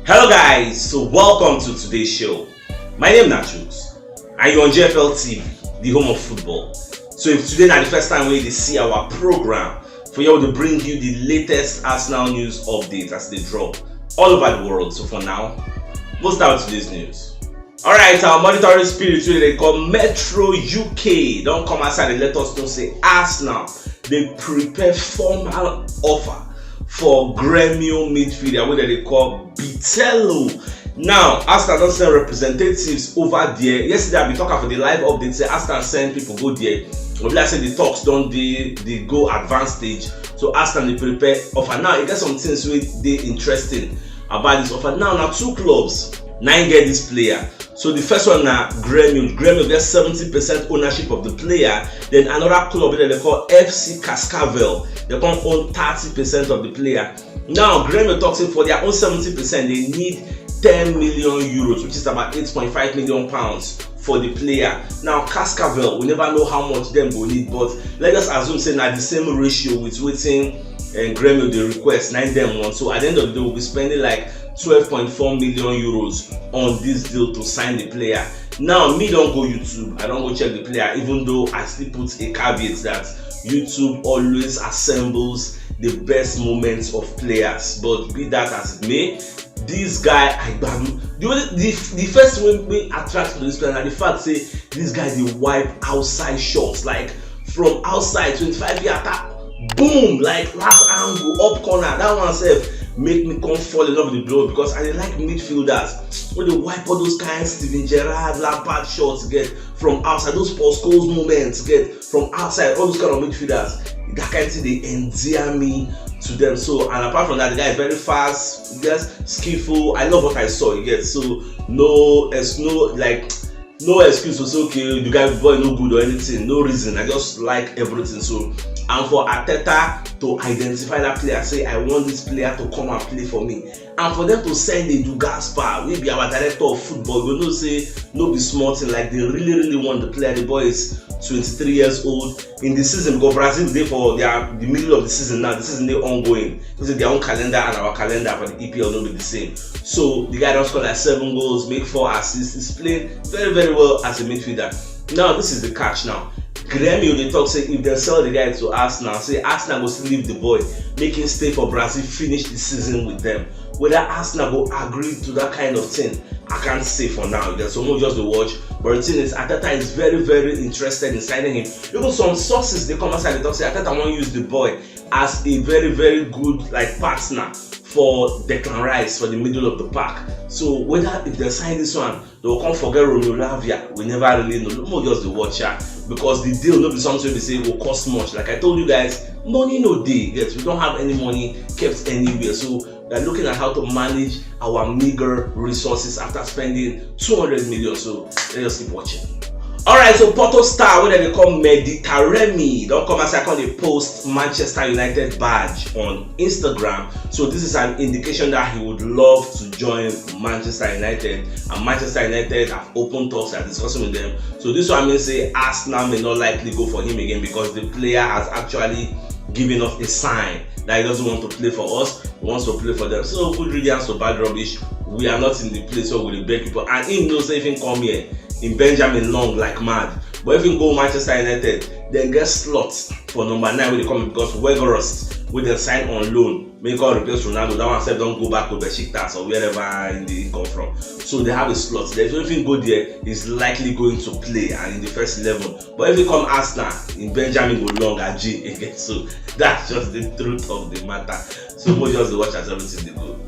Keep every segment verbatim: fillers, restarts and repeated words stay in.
Hello guys, so welcome to today's show. My name na Chuks and you're on G F L T V, the home of football. So if today na the first time wey you dey see our program, for here we dey bring you the latest Arsenal news updates as they drop all over the world. So for now, we'll start with today's news. Alright, our monitoring spirit wey dey call Metro U K don come outside and let us know say Arsenal dey prepare formal offer for Gremio midfielder wey dem dey call Bitello. Now, Arsenal don send representatives over there. Yesterday, I bin talk am for the live update say Arsenal send people go there. E be like say the talks don dey dey go advanced stage. So Arsenal dey prepare offer. Now, e get some things wey dey interesting about this offer. Now, na two clubs na im get this player. So the first one na Gremio. Gremio get seventy percent ownership of the player. Then another club wey dem dey call F C Cascavel, dem come own thirty percent of the player. Now, Gremio talk say for their own seventy percent, they need ten million euros, which is about eight point five million pounds for the player. Now, Cascavel, we never know how much dem go need, but let's just assume say na the same ratio with wetin, eh, Gremio dey request, na im dem want. So at the end of the day, we'll be spending like twelve point four million euros on this deal to sign the player. Now, me don go YouTube, I don go check the player, even though I still put a caveat that YouTube always assembles the best moments of players. But be that as it may, this guy, I gbadu. The only the, the first thing wey wey attract me to this player na the fact say this guy dey wipe outside shots, like from outside twenty-five yard attack, boom, like last angle, up corner. That one sef make me come fall in love with the blow because I dey like midfielders wey dey wipe all those kind Steven Gerrard, Lampard shots, get from outside, those Paul Scholes moments, get from outside, all those kind of midfielders. That kind thing dey endear me to them. So, and apart from that, the guy is very fast, yes, skillful. I love what I saw, you get. So no, it's no, like, no excuse to say, okay, the guy, boy, no good or anything. No reason. I just like everything. So, and for Arteta to identify that player, say, I want this player to come and play for me, and for them to send Edu Gaspar, wey be our director of football, you know say no be small thing. Like, they really, really want the player. The boy is twenty-three years old. In the season, because Brazil dey for their the middle of the season now, the season dey ongoing. This is their own calendar and our calendar for the E P L no be the same. So the guy don score like seven goals, make four assists. He's playing very, very well as a midfielder. Now, this is the catch now. Gremio dey talk say if dem sell the guy to Arsenal, say Arsenal go still leave the boy, make him stay for Brazil, finish the season with them. Whether Arsenal go agree to that kind of thing, I can't say for now. There's so much just to watch. But the thing is, Arteta is very, very interested in signing him. Even some sources dey come outside dey talk say Arteta wan use the boy as a very, very good, like, partner for Declan Rice for the middle of the park. So whether if dem sign this one, they go come forget Romeo Lavia. We never really know. Make we just dey watch am because the deal no be something wey be say e go cost much. Like I told you guys, money no dey. Yes, we don't have any money kept anywhere. So we are looking at how to manage our meager resources after spending two hundred million. So let's just keep watching. Alright, so Porto star wey dem dey call Mehdi Taremi don come outside come dey post Manchester United badge on Instagram. So this is an indication that he would love to join Manchester United, and Manchester United have open talks, are discussing with them. So this one means say Arsenal may not likely go for him again because the player has actually given us a sign that he doesn't want to play for us, he wants to play for them. So good riddance to bad rubbish. We are not in the place where we dey beg people. And he knows if he come here, in Benjamin long like mad. But if he go Manchester United, then get slot for number nine wey dey come because Weghorst wey dem sign on loan, make come replace Ronaldo. That one sef don go back to Besiktas or wherever he dey come from. So they have a slot there. So if he go there, he's likely going to play and in the first eleven. But if he come Arsenal, in Benjamin go long aje again. So that's just the truth of the matter. So we just dey watch as everything dey go.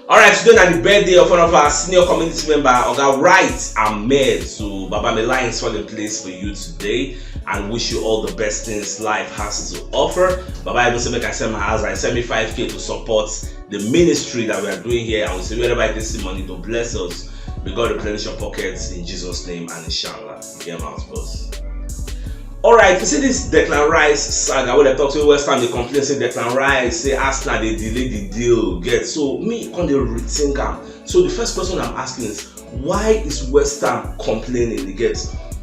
Alright, today na the birthday of one of our senior community member, Oga Wright Ahmed. So Baba, may lions fall in place for you today and wish you all the best things life has to offer. Baba even say make I send my house, I send me five K to support the ministry that we are doing here. And we say wherever I can see money to bless us, may God replenish your pockets in Jesus' name and inshallah. You get mouth, boss. Alright, you see this Declan Rice saga wey dem talk say West Ham dey complain say Declan Rice say Arsenal dey delay the deal get. So me come dey rethink am. So the first question I'm asking is, why is West Ham complaining? You get,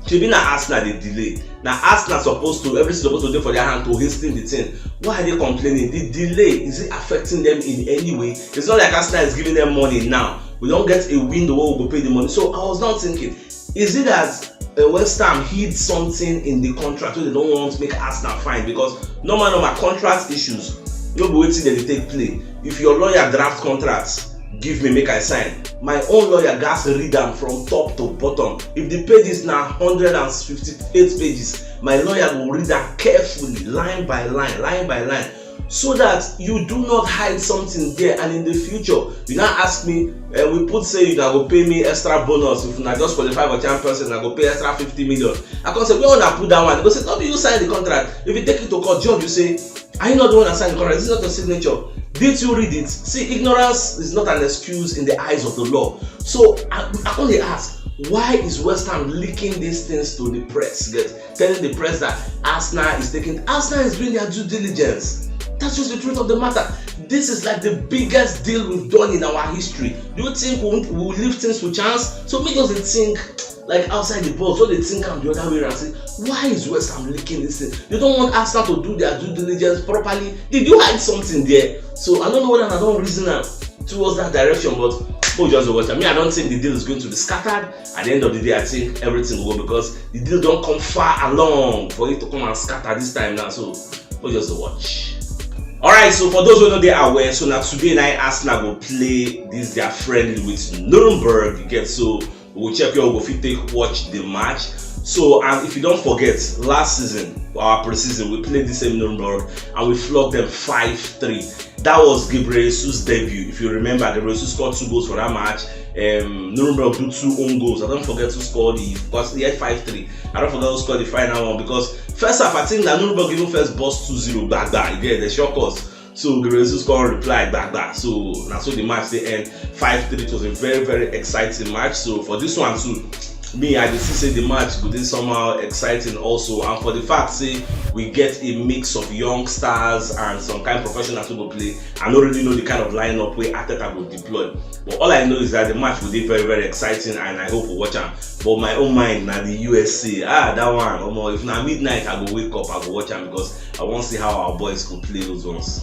Shebi na Arsenal dey delay. Na Arsenal suppose to, everything suppose to dey for their hand to hasten the thing. Why are they complaining? The delay, is it affecting them in any way? It's not like Arsenal is giving them money now. We don't get a window where we go pay the money. So I was not thinking, is it that uh, West Ham hid something in the contract wey they don't want make Arsenal find? Because normal normal contract issues no be wetin dem dey take play. If your lawyer draft contract, give me make I sign. My own lawyer gats read am from top to bottom. If the pages na hundred and fifty-eight pages, my lawyer go read am carefully, line by line, line by line, so that you do not hide something there, and in the future you now ask me, eh, we put say una go pay me extra bonus if una just qualify for Champions League, una go pay extra fifty million. I come say, where una put that one? They go say, no be you sign the contract. If you take it to court, judge, you say, are you not the one that signed the contract? Is it not your signature? Did you read it? See, ignorance is not an excuse in the eyes of the law. So I, I only ask, why is West Ham leaking these things to the press? Get telling the press that Arsenal is taking, Arsenal is doing their due diligence. That's just the truth of the matter. This is like the biggest deal we've done in our history. Do you think we will leave things to chance? So make us dey think like outside the box, so they think am the other way around. Say, why is West Ham leaking this thing? They don't want Arsenal to do their due diligence properly. Did you hide something there? So I don't know whether I don't reason am towards that direction, but we'll just watch. I mean, I don't think the deal is going to be scattered. At the end of the day, I think everything will go because the deal don't come far along for it to come and scatter this time now. So we'll just watch. All right, so for those who know they are aware, so now today night Arsenal go play this their friendly with Nuremberg. You get, so we'll check your go fit take watch the match. So and if you don't forget, last season our preseason we played the same Nuremberg and we flogged them five three. That was Gabriel Jesus' debut. If you remember, Gabriel Jesus scored two goals for that match. Um, Nuremberg do two own goals. I don't forget who scored the, because he had five three. I don't forget who scored the final one because first half I think that Nuremberg even first boss two zero back that again. They shock us. So Gabriel Jesus scored reply back back. So now so the match they end five three. It was a very very exciting match. So for this one too, me I dey see say the match go dey somehow exciting also, and for the fact say we get a mix of young stars and some kind professionals who go play. I don't really know the kind of lineup where Arteta go deploy, but all I know is that the match will be very very exciting and I hope we watch am. But my own mind na the U S A, ah, that one omo, if na midnight I go wake up, I go watch am because I wan see how our boys go play those ones.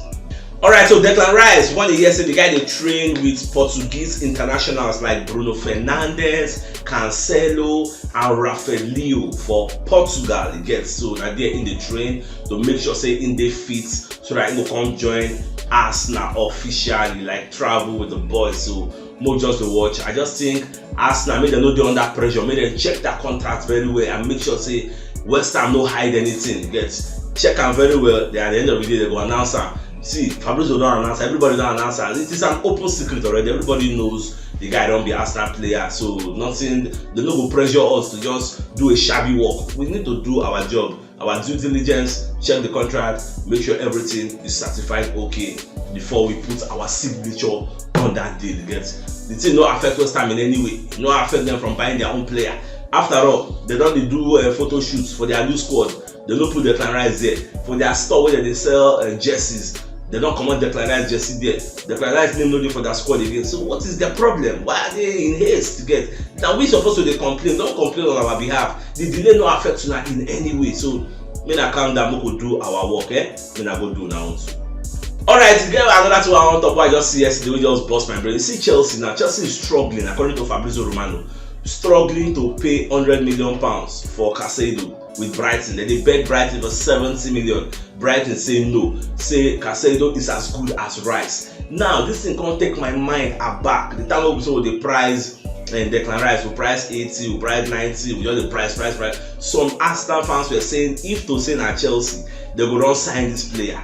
All right, so Declan Rice, one year say the guy they train with Portuguese internationals like Bruno Fernandes, Cancelo, and Rafael Leo for Portugal. You get, so now they're in the train to make sure say in they fit so that he go come join Arsenal officially, like travel with the boys. So more just to watch. I just think Arsenal make them know they under pressure, make them check that contract very well and make sure say West Ham no hide anything. You get, check am very well. They, at the end of the day, they go announce am. See, Fabrizio don't announce, everybody don't announce am. It is an open secret already. Everybody knows the guy don't be Arsenal player, so nothing. They no go pressure us to just do a shabby work. We need to do our job, our due diligence, check the contract, make sure everything is certified okay before we put our signature on that deal. You get, the thing no affect West Ham in any way. No affect them from buying their own player. After all, they don't dey do uh, photo shoots for their new squad. They no put Declan Rice there. For their store where they sell uh, jerseys, they don't come out Declan Rice jersey there. Declan Rice name no dey for their squad again. So what is the problem? Why are they in haste to get? Now we supposed to dey complain. Don't complain on our behalf. The delay no affect una in any way. So make una calm down, make we do our work, eh? Make una go do una own too. All right, get another thing I want to talk about. I just see yesterday, we just bust my brain. You see Chelsea now. Chelsea is struggling, according to Fabrizio Romano, struggling to pay hundred million pounds for Casado with Brighton. Then they beg Brighton for seventy million. Brighton say no. Say Casado is as good as Rice. Now this thing can't take my mind aback. The time we saw the price and Declan Rice, we price eighty, we price ninety, we just the price, price, price. Some Arsenal fans were saying if to say na Chelsea, they go not sign this player.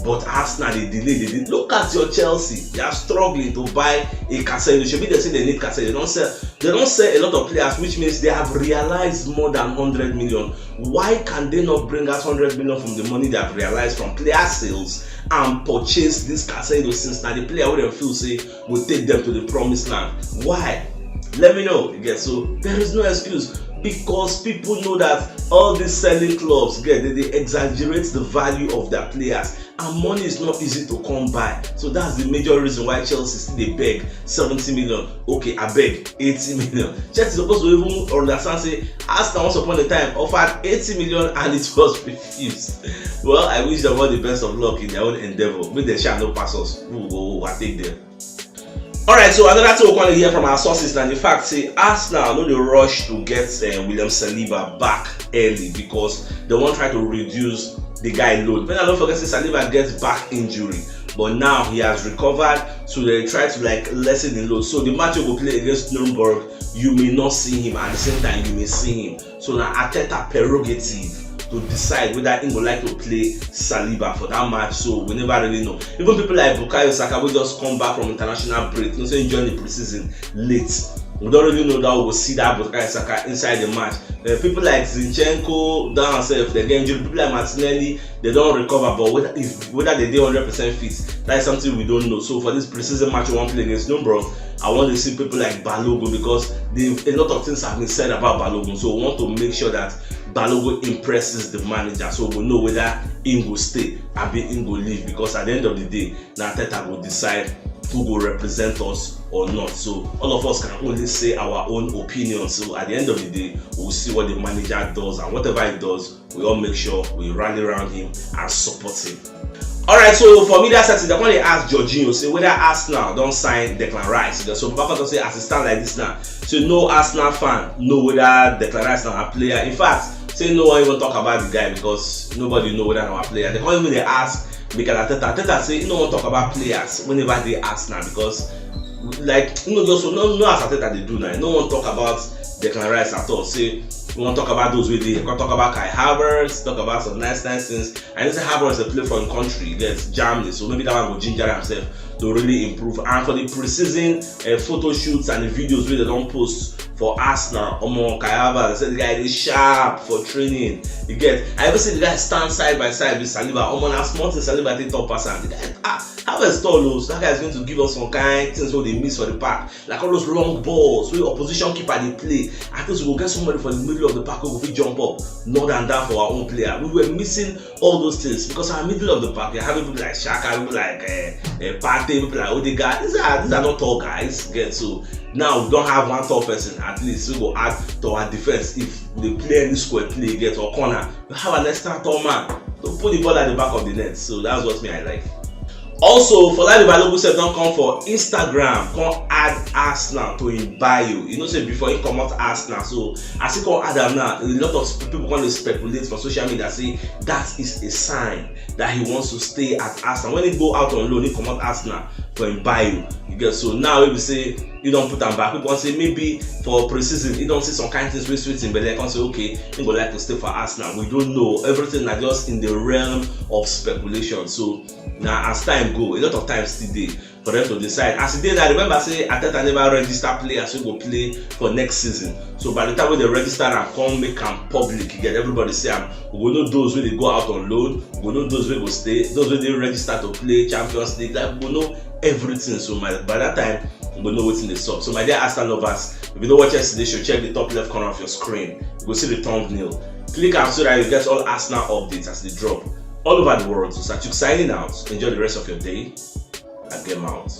But Arsenal they delay, they delay. Look at your Chelsea. They are struggling to buy a Casado. Should be they say they need Casado. They don't sell. They don't sell a lot of players, which means they have realized more than hundred million. Why can they not bring out hundred million from the money they have realized from player sales and purchase this Casado, since now the player would feel say will take them to the promised land? Why? Let me know. You get, so there is no excuse because people know that all these selling clubs get they, they exaggerate the value of their players. And money is not easy to come by. So that's the major reason why Chelsea still dey beg seventy million. Okay, I beg eighty million. Chelsea suppose to even understand say Arsenal once upon a time offered eighty million and it was refused. Well, I wish them all the best of luck in their own endeavor. Make dem shall no pass us. We go overtake them. Alright, so another thing we want to hear from our sources na the fact say Arsenal no dey rush to get uh, William Saliba back early because they wan try to reduce the guy load. When I don't forget say Saliba gets back injury, but now he has recovered, so they try to like lessen the load. So the match you go play against Nuremberg, you may not see him. At the same time, you may see him. So na Arteta prerogative to decide whether he go like to play Saliba for that match. So we never really know. Even people like Bukayo Saka, who just come back from international break, you know, so he joined the preseason late. We don't really know that we will see that Bukayo Saka inside the match. Uh, people like Zinchenko, down self, they get injured. People like Martinelli, they don't recover. But whether if whether they dey hundred percent fit, that is something we don't know. So for this preseason match we wan play against Nuremberg, I want to see people like Balogun because they, a lot of things have been said about Balogun. So we want to make sure that Balogun impresses the manager, so we know whether he go stay abi he go leave. Because at the end of the day, na Arteta go decide who go represent us or not. So all of us can only say our own opinion. So at the end of the day, we'll see what the manager does, and whatever he does, we all make sure we rally around him and support him. Alright, so for media setting, they come dey ask Jorginho say whether Arsenal don sign Declan Rice. So Papa talk say as e stand like this now, so no Arsenal fan know whether Declan Rice na a player. In fact, say no one even talk about the guy because nobody know whether na a player. They come even dey ask Mikel Arteta. Arteta say he no wan talk about players whenever they Arsenal because like you know just no no as Arteta dey do now. No one talk about Declan Rice at all. Say we wan talk about those wey dey. We wan talk about Kai Havertz, talk about some nice nice things. I know say Havertz dey play for im country, that's Germany, so maybe that one go ginger himself to really improve. And for the preseason uh, photo shoots and the videos wey they don post for Arsenal, omo Kai Havertz, they say the guy dey sharp for training. You get? I even see the guy stand side by side with Saliba. Omo na small thing Saliba take top pass am. The guy ah Havertz tall o, so that guy is going to give us some kind things wey we dey miss for the park, like all those long balls wey opposition keeper dey play. At least we go get somebody for the middle of the park wey go fit jump up, nod and down for our own player. We were missing all those things because our middle of the park, you have people like Xhaka, people like uh, uh, Partey, people like Odegaard. These are these are not tall guys. Get? So now we don have one tall person at least wey go add to our defense if we dey play any square play, get, or corner. We have an extra tall man to put the ball at the back of the net. So that's what me I like. Also, Folarin Balogun sef don come for Instagram, come add Arsenal to im bio. You know say before he comot Arsenal, so as he come add am now, a lot of people come dey speculate for social media say that is a sign that he wants to stay at Arsenal. When he go out on loan, he comot Arsenal for im bio. You get? So now wey be say he don put am back, people come say maybe for pre-season he don see some kind things wey sweet him belle, come say okay, he go like to stay for Arsenal. We don't know. Everything na just in the realm of speculation. So na as time go, a lot of time still dey for them to decide. As e dey now, remember say Arteta never register players wey go play for next season. So by the time wey they register am, come make am public, you get, everybody see am. We go know those wey dey go out on loan, we go know those wey go stay, those wey dey register to play Champions League. Like, we go know everything. So my, by that time, we go know wetin dey sup. So my dear Arsenal lovers, if you no watch yesterday show, check the top left corner of your screen. You go see the thumbnail. Click am so that you get all Arsenal updates as they drop all over the world. So Satuk signing out. Enjoy the rest of your day. And game out.